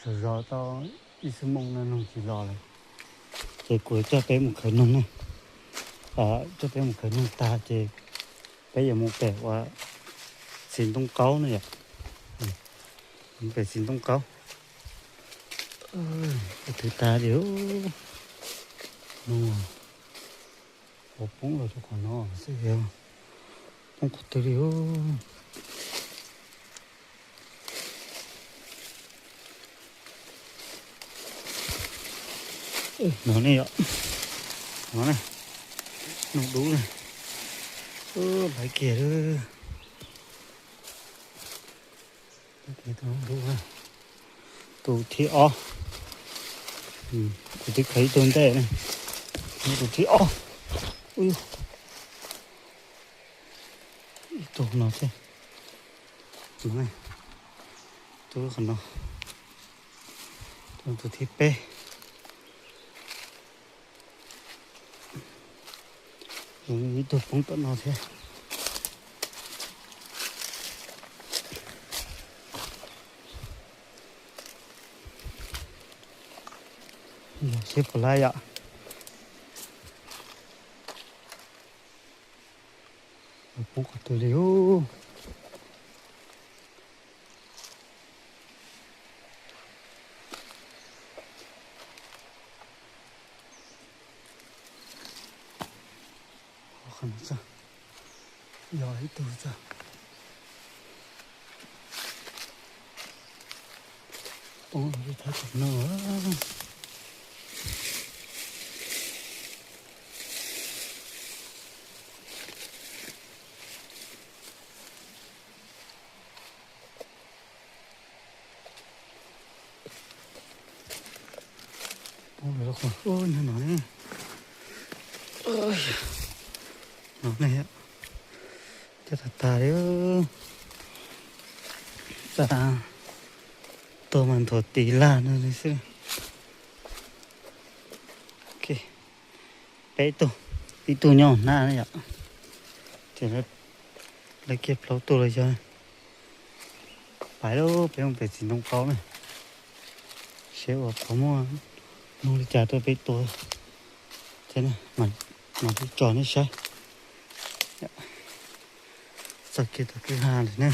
Zov zov tau ib xuab moos no noog tsis los lawm, ces kuv coj peb mus khawv noog ne. Coj peb mus khawv noog tag ces peb yuav mus pem ua txiv ntoo qaub ne yom. Mus pem txiv ntoo qaub. Twb tag li, no ua poob los rau qhov no xwb, poob qhov twg li. No ne yom, no ne, noog dub ne, laiv kiag lawm. Tus thib ob, kuv twb khawv ib tug ntej ne, tus thib ob, ib tug no thiab, tus qhov no, tus thib peb. Ib tug poob tom no thiab. Yog seb puas laiv yom. Poob qhov twg li ub. Qhov no txog, yog ib tug txog. Poob los thab tom no. Poob lawm, nyob no ne. No ne, coj tag tag li. Tuag mas nthuav tis lag no li xwb. Peb tug, ib tug nyob hnab ne yom. Ces lawv kiag plaub tug los yog. Pais lauj, peb mus pem txiv ntoo qaub ne, seb uas puas muaj noog li cas tuaj peb tua thiab, mam li tso nej saib. Txog kiag tom kwj ha lawm ne.